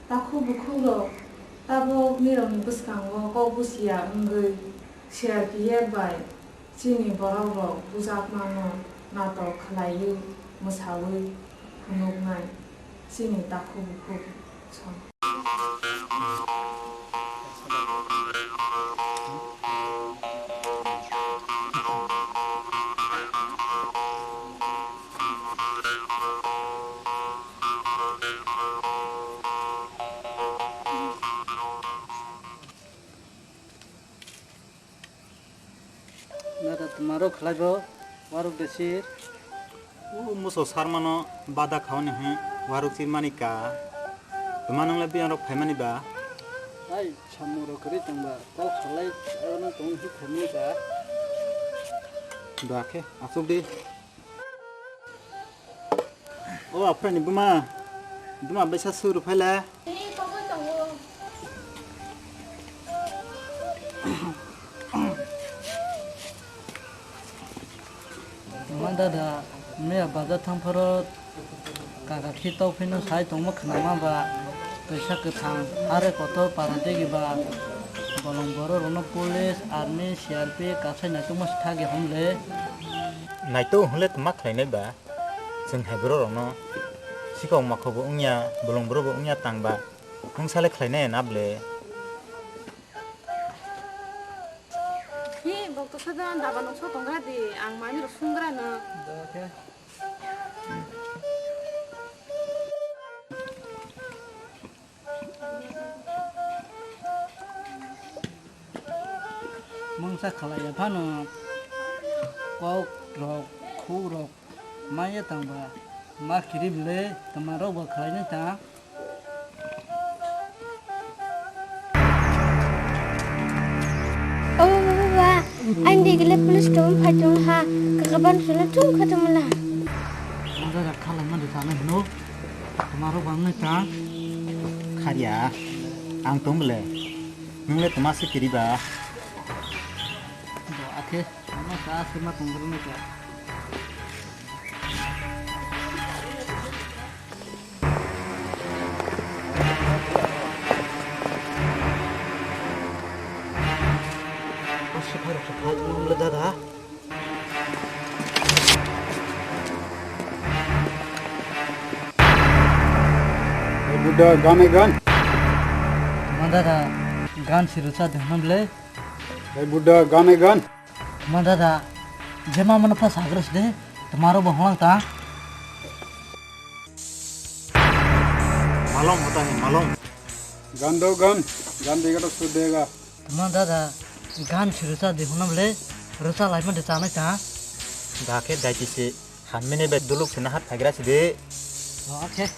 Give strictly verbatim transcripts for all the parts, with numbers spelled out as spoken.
Takhuk bukhukrok tabuk nirokni bwskango kok busia wngwi C R P F bai chini borokrok bujakmano natok khlaiwi mwsawi phunuknai chini takhuk bukhuk song. Nada twmaro khlaibo warok de sir. O muso sarmano bada khaoni hwn warok sir mani ka. Twma nwngle biyang rok phaimani ba? Ai, samung rok kwrwi tongba, kok salai, ano tong hi phaimani ka. Dua khe, asuk di. O, aphra ni buma. Buma baisa suru phaila. Ma dada, miya bazar thang phoro kaka khi tok phino sai tongma khwnama ba, twisa kwthang, are kotor para degi ba, bolong borok rokno police, army, C R P kasai naitukma si thagi hwnle. Naituk hwnle twma khlainai ba, chwng hai borok rokno sikok mokho bo wngya, bolong borok bo wngya tang ba, wngsa le khlainai na ble. Hi, bokto soda daba nokso tongra di, ang manwi rok sungra no. Mungsa khalaiya phano kok rok, khuk rok maya tangba ma kirim le twma rok bo khlainai ta. O baba, baba, ang degele police tong phai tong ha, kakaban sula thung kha tong la. Mada rak khalai mande ta nai no, twma rok bang nai ta. Kharia, ang tong le, nung le twma se kiri ba. Bo akhe, ano sa se ma tong gru nai ta. Hey, Buddha, gan hai gan. Ma dada, gan si rwcha de hwnam le. Hey, Buddha, gan hai gan. Ma dada, jema mano pha sagres de, tomaro bo hwlang ta. Malom hota hai, malom. Gan do gan, gan dega to sudega. Ma dada, gan si rwcha de hwnam le, rwcha lai ma de chanai ta. Da khe daiti se. Hamini bai duluk sina hat phagra sidi. Okay.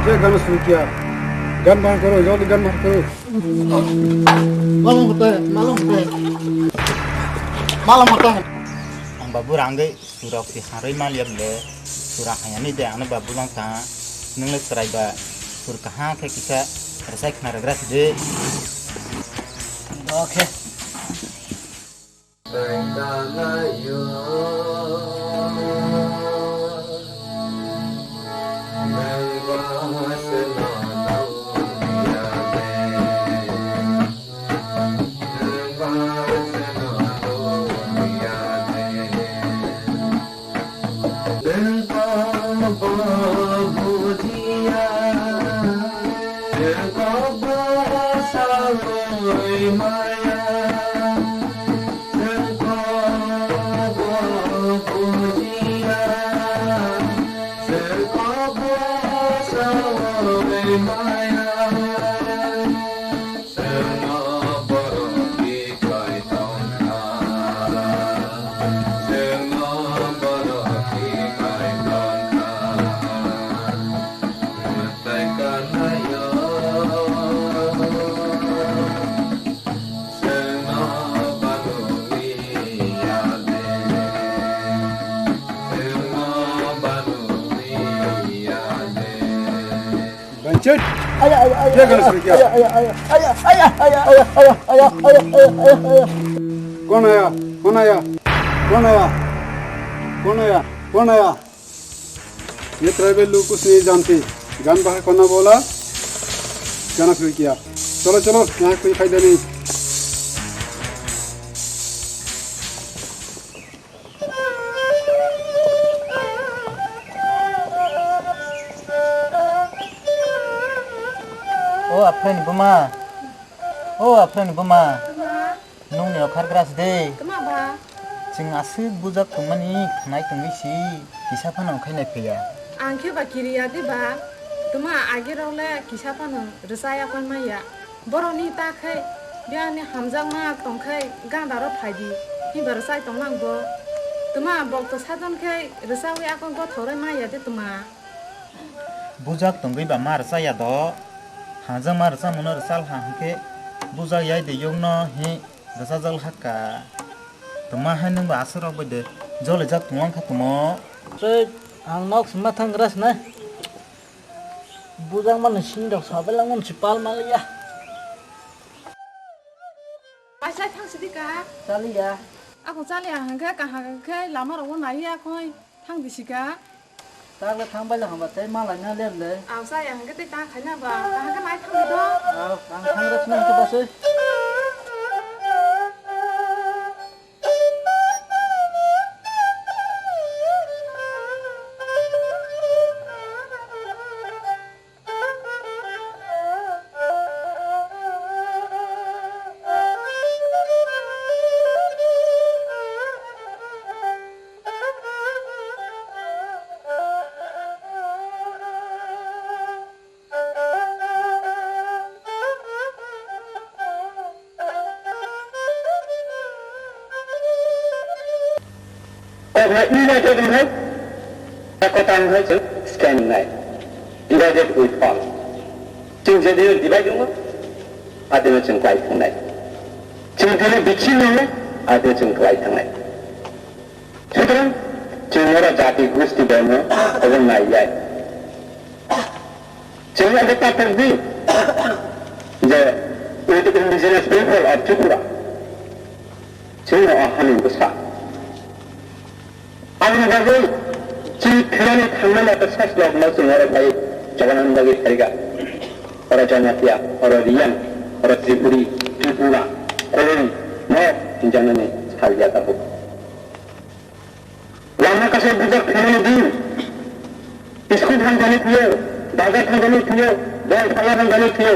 Je gana suru kiya. Gan bahar karo, jaldi gan bahar karo. Malum hote, malum hote. Malum hote. Ang babu rangge surok si haroi mal yam le. Sura hayani de ano babu lang ta. Nung le serai ba sur kaha khe kisa resai khna regra si de. Okay. Banchet. Aya, aya, aya, Ya, ganas aya, aya, aya, aya, aya, aya, aya, aya, aya, aya, aya, aya, aya, aya, aya. Konaya, konaya, konaya, konaya, konaya. Ye tribal lukos ni janti, gan bahar kona bola, gana suri kiya. Cholo, cholo, yaha koi khaidani. O aphani buma, o aphani buma, nungni okhar gras de. Tuma ba? Chwng aswk bujak tongmani khnai tongwi si, kisa phano khainai phiya. Ang khe ba kiriya de ba, tuma age rok le kisa phano rwchaya kon maya. Borokni ta khe biyangni hamjakma tong khe gandaro phai di, himba rwchai tong nang bo. Tuma bok to sadon khe rwchaui akon gothoroi ma ya de tuma. Bujak tongwi ba ma rwchaya do, hamjakma rwchamo no rwchal ha hwnkhe bujak yai de yokno hi rwchajak hakka. Tuma hai nwng ba aswk rok bai de jolijak tong wng kha tumo. Tei ang nok sima thang gra sinai. Bujak mani sini rok sabai langmani si pal maliya. Paisa thang sidi ka? Chaliya. Ako chaliya hwnkhe kaham khe lama rogo naiya khoi thang di sika. Takle thang baila hamba tei malai na lem le. Aw chaya hwnkhe tei ta khaina ba kaham khe nai thang di do. Aw ang thang rok nang khe basui. Kokno united wngkha, ekota wngkha chwng stand wngnai. United we fall. Chwng je dino divide wngo, adino chwng kwlai thangnai. Chwng dino biching wngo, adino chwng kwlai thangnai. Sutrang, chwng oro jati gusti dharma obo nai yai. Chwng abo takhuk di je with indigenous people of Tripura, chwng o hani bwsa. Aboni bagwi chini thwinani thangmani ata sas logno chwng oro phai chobanani bagwi phaikha. Oro Jamatia, oro Riyang, oro Tripuri, Tripura, Koloi, no hinjaknani sal ya tabuk. Lama kaisa bujak phaimani din, school thangjani phiyo, bazar thangjani phiyo, bol phala thangjani phiyo.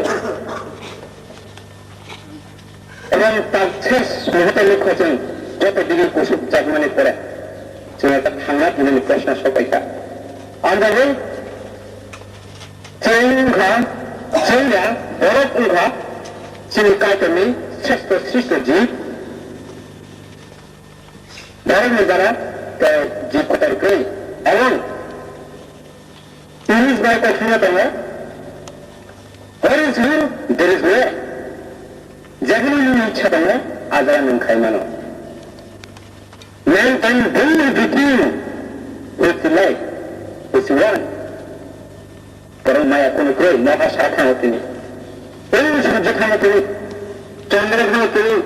Ebong tal ses muhuto nukho chwng joto digi kusuk jakmani pore chwng ekta thangna hinani proshno sopaikha. Ang bagwi chwng wngkha, chwngya borok wngkha chini Kaitorni sreshto srishto jib. Borokni jora tei jib kotor kwrwi. Ebong English bai kothoma tongo, "Where is will, there is way." Jephuru nini ichha tongo, a jaga nwng khai mano. Man can do everything with the life which he want. Borok maya kunu kwrwi, nokha sa thango tini. Tei surjo thango tini. Chandra thango tini.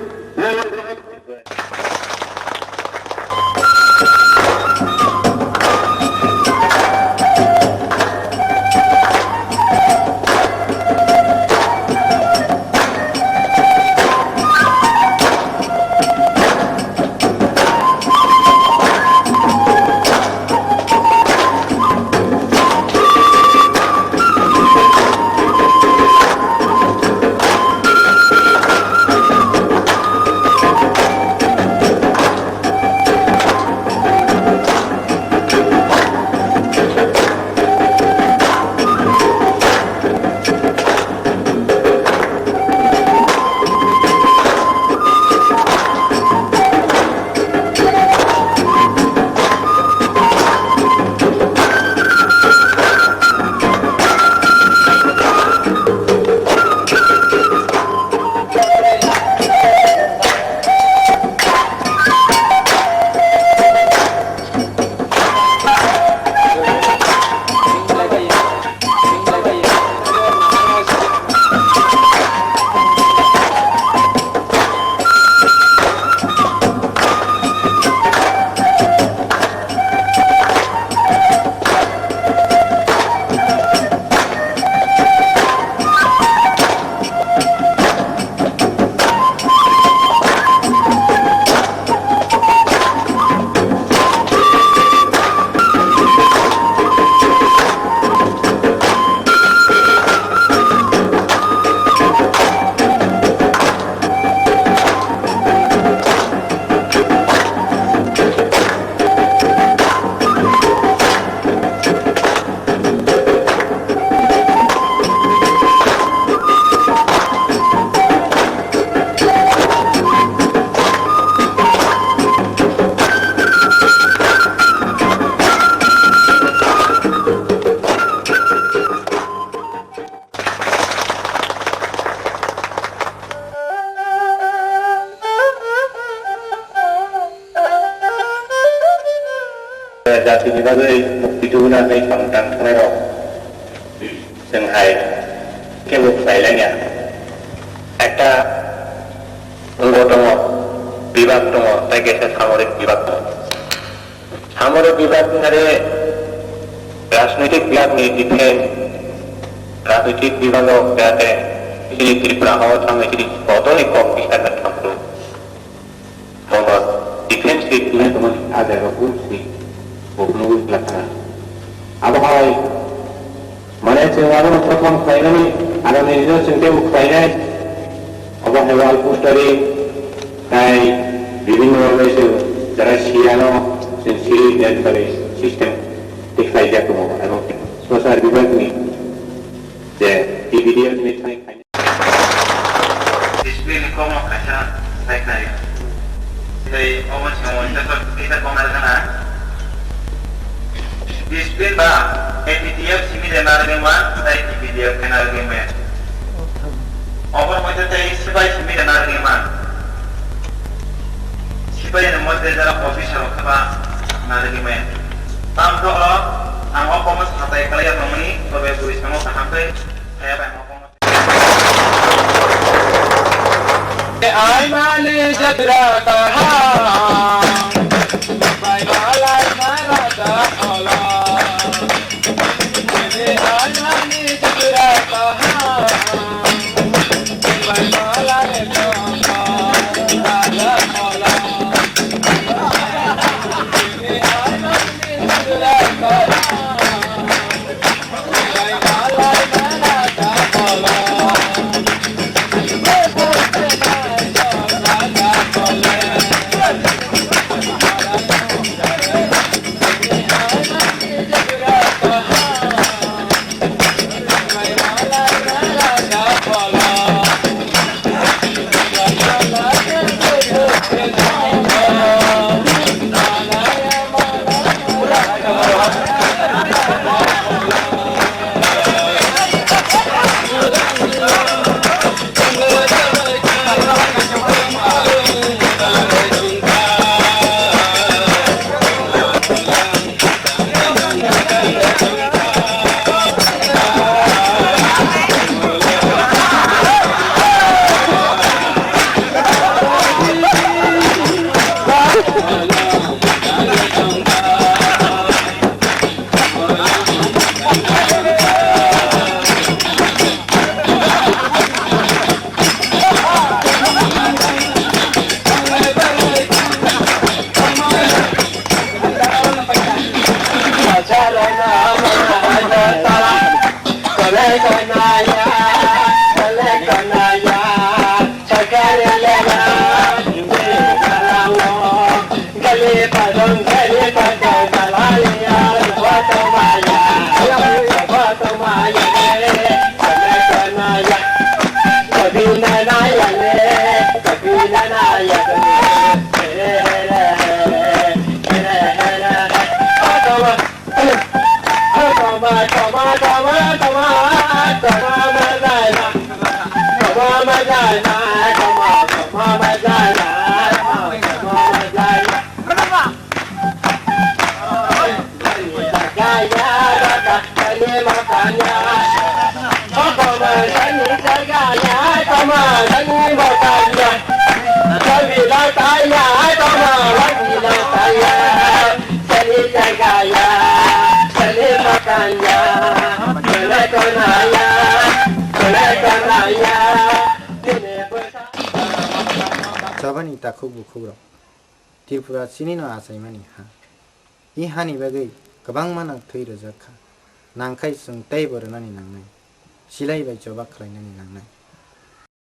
Jatini bagwi mukti tubuna hwnwi samung tang thangnairok chwng hai kebo khlai lanya. Ekta wngbo tongo, bibak tongo, tei kaisa samorik bibak tongo. Samorik bibak wngkha de rajnoitik bibak ni defense, rajnoitik bibak o jate chini Tripura o thangwi chini joto ni kok bisar no thangphuru. Bono defense ni twi tongmani a jaga o si bo phunugwi khlakha. Abo hai mane chwng abono prothom khlainani agami dino chwng teibo khlainai. Obo hai wall postering tai bibhinno rokni chwng jara siyano chwng siri den kari system tei khlaijak tongo. Abo swchar bibhagni je T V D F ni thani khlainai. Discipline ni kokno kaisa sai khnai. Tei omo se omo kisa kisa kok narwkna. Discipline ba A P D F simi de narwgwi man, tei T P D F khe narwgwi man. Obo moithe tei sipai simi de narwgwi man. Sipai ni moithe jara officer rok khe ba narwgwi man. Tamkhe oro ang o kokno satai kwlaiya tongmani, tobe bwrwi samo kaham khe. Aimani jatra kaham, bai malai marata ola. Aimani jatra kaham, bai malai marata ola. Aimani jatra kaham. Chabani takhuk bukhukrok. Tripura chinino achaimani ha. I hani bagwi kwbangma nang thwi rwjak kha. Nangkhai chwng teibo rwnani nangnai. Silai bai choba khlainani nangnai.